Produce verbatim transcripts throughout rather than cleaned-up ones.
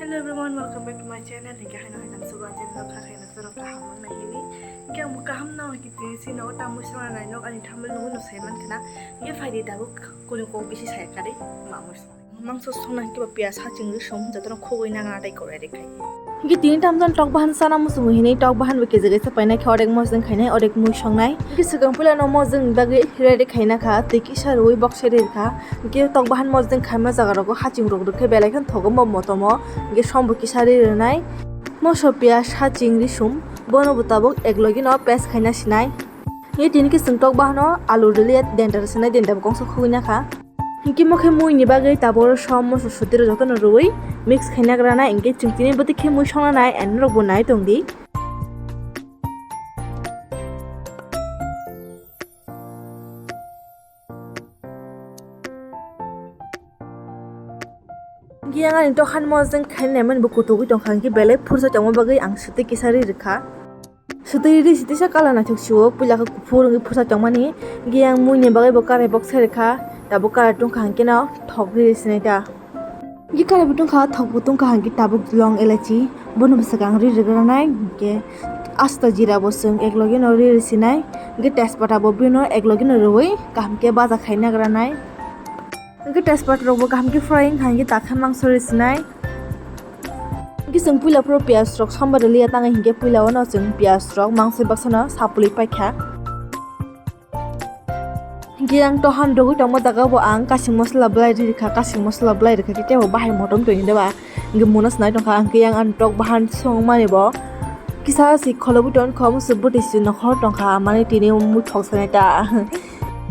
Hello everyone, welcome back to my channel. Hingke haino haino suba channel kha haino soro kaham nang nai hini. Hingke ang kaham nang hingke tini si no ta muisra nai nok ani thamul nungu no sai man khana. Hingke phaidi tabuk kunu kong bisi sai kari ma muisra. Mangso songna hingke ba piyaj ha chingri song jatoro khogoi nang na tai kore re khai. Hingke tini tamjani tok bahan sana muchungo hinui tok bahan bo kejagui sapainai khe odek mojeng khainai odek mui songnai. Hingke swkang puila no mojeng bagwi ready khaina kha tei kisa rwui bokse ri kha. Hingke tok bahan mojeng khaima jaga rogo haching rok rwkhe belai kheno thogo bo motomo. Hingke som bo kisa ri rwnai. Moso piyaj haching risum bono bo tabuk eklogi no paste khaina sinai. Hingke tini khe chwng tok bahano alu rwliya denta rw sinai denta bo kongsa khugui na kha. Hingke mo khe mui ni bagwi tabuk som moso sotiro jotono rwui mix khaina gra nai, hingke chwng tini bwtwi khe mui songna nai and norok bo nai tong di. Hingke yang ani tokhan mojeng khainai mani bo kutugui tongkha, hingke belai phursa tongma bagwi ang sotwi kisa ri rwkha. Sotwi ri sitisa colour naithok sio, puila khe kuphur wngwi phursa tongmani. Hingke yang mui ni bagwi bo karai box sai rwkha, tabuk karai tongkha hingke no thok ri sinai ta. Hingke karai bo tongkha, thok bo tongkha hingke tabuk long elaichi, bono bwswk ang ri rwgranai hingke asta jira bo chwng eklogi no ri ri sinai, hingke tejpata bo bini eklogi no rwui kaham khe baja khaina granai. Hingke tejpat rok bo kaham khe fry wngkha hingke takhe mangso ri sinai. Hingke chwng puila phuru piyaj rok sombai rwliya tangwi hingke puila o no chwng piyaj rok mangso baksa no sapului paikha. Hingke yang tohan rwgwi tongma jaga bo ang kasing mosla bwlai ri rwkha, kasing mosla bwlai rwkha tei tebo bahai motom tongni deba hingke muna sinai tongkha. Hingke yang ang tok bahan songmani bo kisa si kholobwi tongkha, omo se bwtwi si nokhor tongkha, mane tini mui thok sanai ta.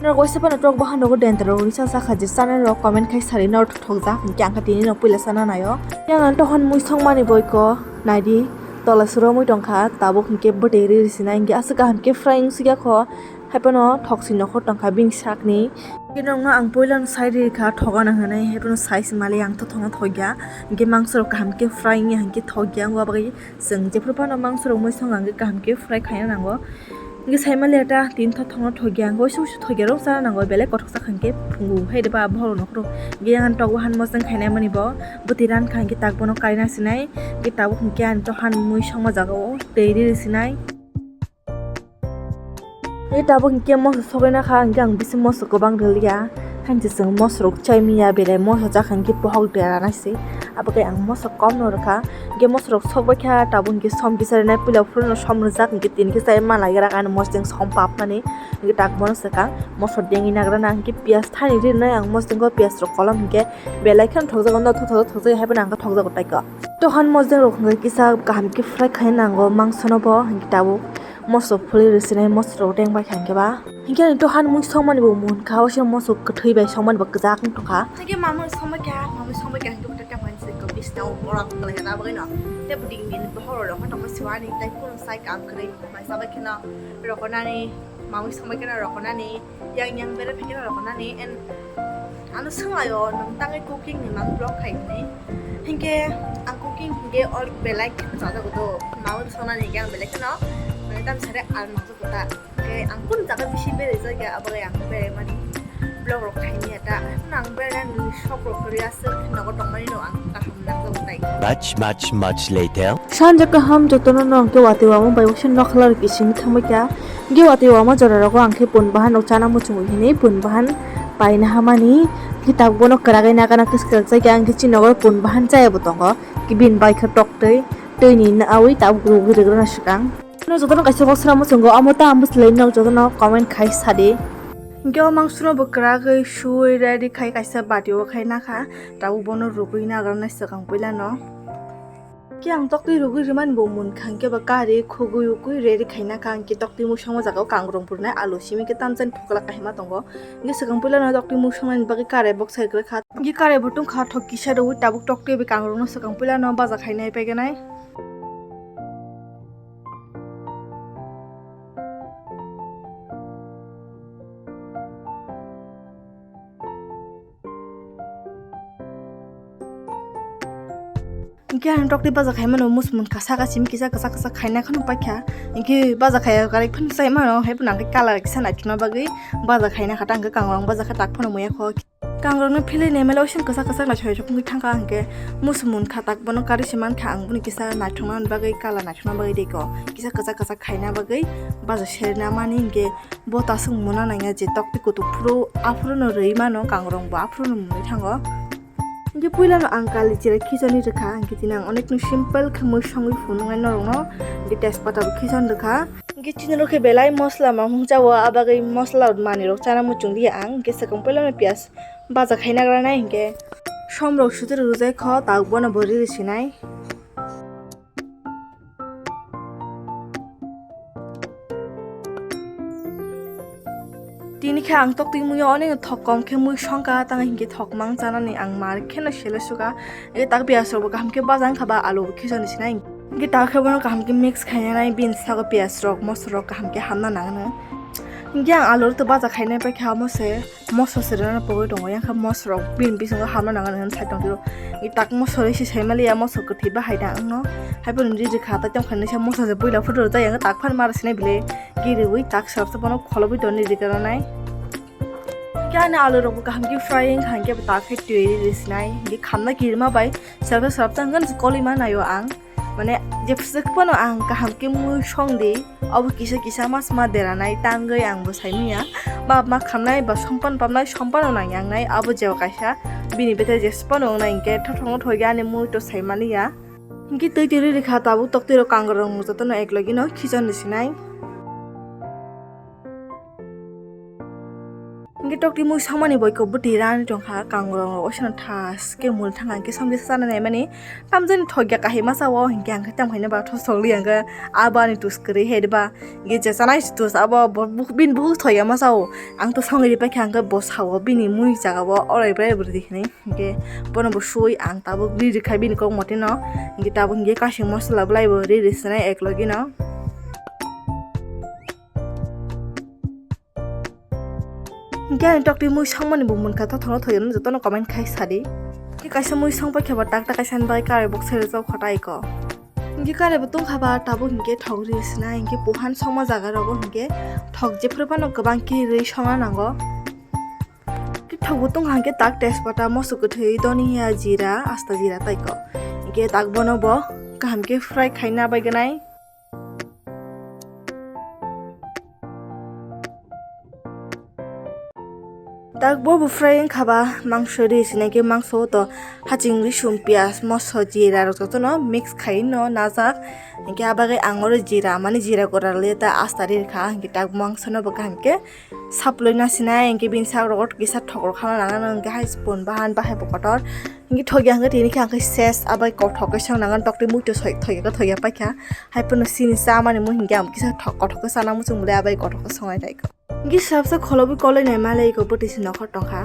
Norok waisa phano tok bahan rogo dendro risa sakha je channel rok comment khai sari norok thokjak hingke ang khe tini no puila sana naio. Yang ang tohon mui songmani boiko naidi tola suromwi tongkha tabuk hingke bwtwi ri risi nai hingke aswk kaham khe fry wngsi ya kho hai phano thok si nokhor tongkha bini sakni. Hingke nokno ang puila no sai ri kha thogana hinui hai phano sai se mali ang to thokno thokya hingke mangso rok kaham khe fry wngya hingke thokya wngya bagwi. Chwng jephru phano mangso rok mui song ang khe kaham khe fry khaina nango. Hingke sai maliya ta tin thok thokno thokya, hingke oiso oiso thokya rok chana nango, belai kothok chakha hingke phungu hai de ba bohrok nokhro. Hingke yang tok bahan moseng khainai mani bo bwtwi ran kha hingke tak bono kaina sinai, hingke tabuk hingke ang tohan mui songma jaga o twi ri sinai. Hingke tabuk hingke moso sogwi na kha, hingke ang bisi moso kwbang rwliya. Haini se chwng moso rok chai manya, belai moso chakha hingke bohok dera nai se. Abo khe ang moso kom no rwkha. Hingke moso rok sogbai kha, tabuk hingke som kisa rwnai, puila phuru no som rwjak, hingke tini kisa ma lai rak ani mosodeng som papmani. Hingke tak bono swkang moso dengwi nagra na, hingke piyaj thani rinai ang mosodeng o piyaj rok kolom hingke belai kheno thokjago, no thok thok thokjagwi hai phano ang khe thokjago tai kho. Tohan mosodeng rok hingke kisa kaham khe fry khai nango mangso no bo, hingke tabuk moso phulwi rwsinai moso rok dengbai kha hingke ba. Hingke ani tohan mui songmani bo munkha, o se moso kwthwi bai songmani bo kwchak wng tongkha. Hingke mamui songbai kha, mamui songbai kha hingke bothai khe mani se kobis na o bohrok kwlai na bagwi no. Te bwding bini bohrok rok no tongma siwani tai phuru sai kam kwrwi mai sabai kheno rokonani, mamui songbai kheno rokonani, yang yang bere phikeno rokonani, and ano swnglaio nwng tangwi cooking ni mang vlog khai hwnwi. Hingke ang cooking hingke all belai kheno chajago do, mamui songnani hingke ang belai kheno mane tam sare almang. Kota, khe ang kun jaga bisi berai jakya, abo khe ang berai mani vlog rok khaini ya ta. Ang berai ni sok rok kori aswk nogo tongmani no ang kaham nang jago tai. Much, much, much later. Sanja kaham jotono no ang khe watwi wama bai waisa nokla rok kising thangbai kha. Ge watwi wama jora rogo ang khe pun bahan rok chana muchungo hini pun bahan paina hamani. Kitab bono kwragwi nagana kwswk jakya ang khe chini nogo pun bahan chaya bo tongo. Kibin bai khe tok twi twi ni nawi tabuk rwgwi rwgwna swkang. No jotono kaisa box ramo chwngo, omo ta ang bwswlwi nok jotono comment khai sadi. Hingke o mangsono bo kwragwi suwi ready khai kaisa bati o khai nakha, tabuk bono rugwi nagrana swkang puila no. Ke ang toktwi rugwi rimani bo munkha, hingke ba kari khugwi ukwi ready khai nakha, hingke toktwi mui songma jaga o kangrong purnai alu simi ke tamjani phuklak kaima tongo. Hingke swkang puila no toktwi mui songmani bagwi karai box sai kwrwkha, hingke karai bo tongkha thok kisa rwui tabuk toktwi bai kangrong no swkang puila no baja khai nai paiganai. Hingke ang tokti baja khaimano mus munkha saka simi kisa kisa kisa khaina kheno paikha. Hingke baja khaiya karai phano sai mano, hai phano hingke colour kisa naithokna bagwi baja khaina kha ta hingke kangrong baja kha tak phano muya kho. Kangrokno philwi naimale oisin kwchak kwchak naithok naithok wngwi thangkha, hwnkhe musu munkha tak bono karwi se mankha ang boni kisa naithokna bagwi kala naithokna bagwi tei ko kisa kwchak kwchak khaina bagwi baja serna mani hwnkhe bo taswk muna nangya je tokti kutuk phuru aphuru no rwi mano kangrok bo aphuru no mwnwi thango. Hwnkhe puilano ang kali chira khichoni rwkha, hwnkhe tini ang onekno simple khe mui songwi phunuknai norokno, hwnkhe tejpata bo khichon rwkha. Hwnkhe chini rokhe belai mosla mamung chao, abagwi mosla manwi rok chana muchung liya ang, hwnkhe swkang puilano piyaj baja khaina granai, hwnkhe somrok sutwi rwjai kho, tak bono bo riri sinai. Tini khe ang toktwi muiyo onek thok kom khe mui songkha, tang hinkhe thok mang chanani ang mar kheno sele suka. E tak piyaj rok bo kaham khe baja wngkha ba alu bo khichoni sinai. Hinkhe tak khe bono kaham khe mix khainai bini sago piyaj rok moso rok kaham khe hamna nangano. Hinkhe ang alu rok to baja khainai paikha omo se. Moso se rwna pogwi tongo, yang khe moso rok bini bisingo hamna nangani hwnwi sai tongphio. I tak moso rwi se sai maliya, moso kwthwi bahai da wngno. Haiphano riri kha, tai tongkha nisa moso se puila photo rwjak, yang tak phano mara sinai bile. Kiriwi tak sarap sa bono kholobwi toni rikana nai. Khe ani alu rok bo kaham khe frying kha, hwnkhe bo tak khe twi riri sinai. Hwnkhe khamna kirima bai sarap sarap tang gan se kolima naio ang. Mane, jepswk phano ang kaham khe mui song di, obo kisa kisa mas ma deranai tangwi ang bo sai manya. Bap ma khamnai ba songpan papnai songpano nang yangnai, abo jeba kaisa bini bete jesphano wngnai hinkhe thothongno thoi ani mui to sai maliya. Hinkhe twi twi riri kha tabuk toktwi rok kangrok rok jotono ek logi no khichon ni sinai. Hinkhe tokti mui songmani boiko bwtwi rani tongkha, kangrok rok oisano thas khe mul thangkha, hinkhe somjesa chana naimani tamjani thokya kahima sao, hinkhe ang khe tamkhaina ba thosok li ang khe abo ani tus kwrwi hai ba, hinkhe je chanai tus abo bo bini bukhuk thokya ma sao, ang to songwi ripaikha, ang khe bo sao bini mui jaga o orai brai bwrwi hinwi, hinkhe bono bo sui ang tabuk ri rikha bini kok motino, hinkhe tabuk hinkhe kasing mosola bwlai bo ri ri sinai ek logi no. Hinkhe ani tokti mui songmani bo munkha, thothongno thoyano jotono comment khai sadi. Hinkhe kaisa mui songpai khe bo takta kaisa ni bagwi karwi boksai rwjak khotai ko. Hinkhe karwi bo tongkha ba tabuk hinkhe thok ri sinai, hinkhe puhan songma jaga rogo hinkhe thok jephru phano kwbang khe rwi songna nango. Hinkhe thok bo tongkha hinkhe tak tejpata, moso kwthwi, doniya, jira, asta jira tai ko. Hinkhe tak bono bo kaham khe fry khaina bai gwnai. Tak bo bo fry wngkha ba mangso ri sinai khe mangso to haching risum piyaj moso jira rok jotono mix khai no najak hinkhe abagwi ang oro jira mani jira gora le ta asta ri kha hinkhe tak mangso no bo kaham khe saploi na sinai hinkhe bini sak rok kisa thok rok khana nangano hinkhe hai spoon bahan bahai bo kotor. Hinkhe thokya hinkhe tini khe ang khe ses abai kothok khe song nangan tokti mui to soi thokya khe thokya paikha. Hai phano sini chamani mui hinkhe ang kisa thok kothok khe sana muchung bwle abai kothok khe songnai tai kho. Hinkhe sabsa kholobwi kolai nai malai kho bwtwi se nokhor tongkha.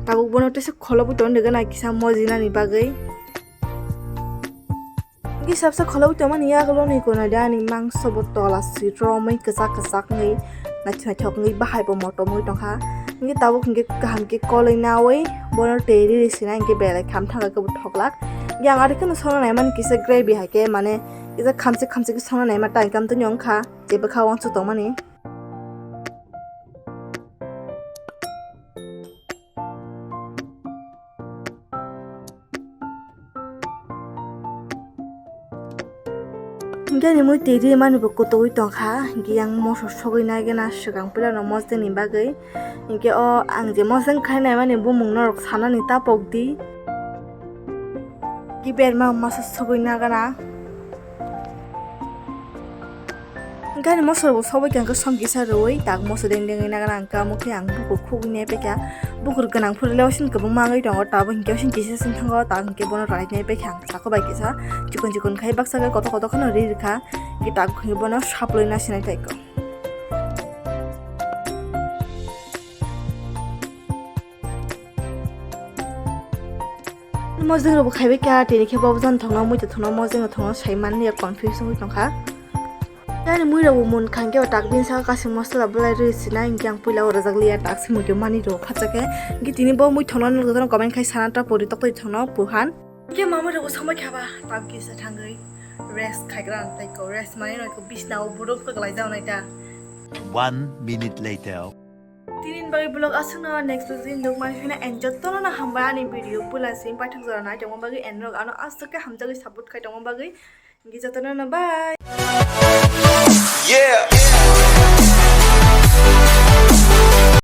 Tabuk bono tesa kholobwi tong de gana kisa mojinani bagwi. Hinkhe sabsa kholobwi tongmani yagulo ni gwnai de ani mangso bo tola si romwi kwchak kwchak wngwi naithok naithok wngwi bahai bo motom wngwi tongkha. Hinkhe tabuk hinkhe kaham khe koloi nawi bono twi riri sina hinkhe belai kham thangkha khe bo thoklak. Yang ari kheno songna naimani kisa gravy hai khe mane kisa khamchik khamchik khe songna naima tai kam tini wngkha je bwkha wansuk tongmani. Hinkhe ani mui twi rimani bo kutugwi tongkha, hinkhe yang moso sogwi nai gana swkang pila no mosdeng ni bagwi. Hinkhe o ang je mosdeng khai naimani bumung norok sanani ta pokdi. Hinkhe berma moso sogwi na gana. Hinkhe ani moso rok bo sogwi kha hinkhe som kisa rwui tak moso deng dengwi na gana hinkhe amo khe ang bukur khugwi nai paikha. Bukur gwnang phuru le osin kwbangma wngwi tongo, tabuk hinkhe osin kisa sing thango, tak hinkhe bono rai nai paikha ang. Saka bai kisa chikon chikon khai baksa khe kotor kotor kheno ri rwkha. Hinkhe tak hinkhe bono saplwi na sinai tai kho. Mojang rok bo khaibai kha, tini khe bo jani thokno mui thokno mojang thokno sai mani ya confuse wngwi tongkha. Yani mui rok bo mun kha hinkhe tak bini saka kasing mosola bwlai rwi sinai hinkhe ang puila o rwjak liya tak se mui khe mani rok phatsa khe. Hinkhe tini bo mui thokno nukjagano comment khai sana ta pori tokto thokno puhan. Hinkhe mamui rok bo sambai kha ba tak kisa thangwi rest khaigra ang tai ko rest mani rok bisna o buruk rok lai jao nai ta. One minute later. Tini bagwi vlog aswkno next week din nukmani phina and jotono no hambai ani video pula sim paithak jora nai tongma bagwi and rok ano aswk khe hamjagwi support khai tongma bagwi. Hingke jotono no bye.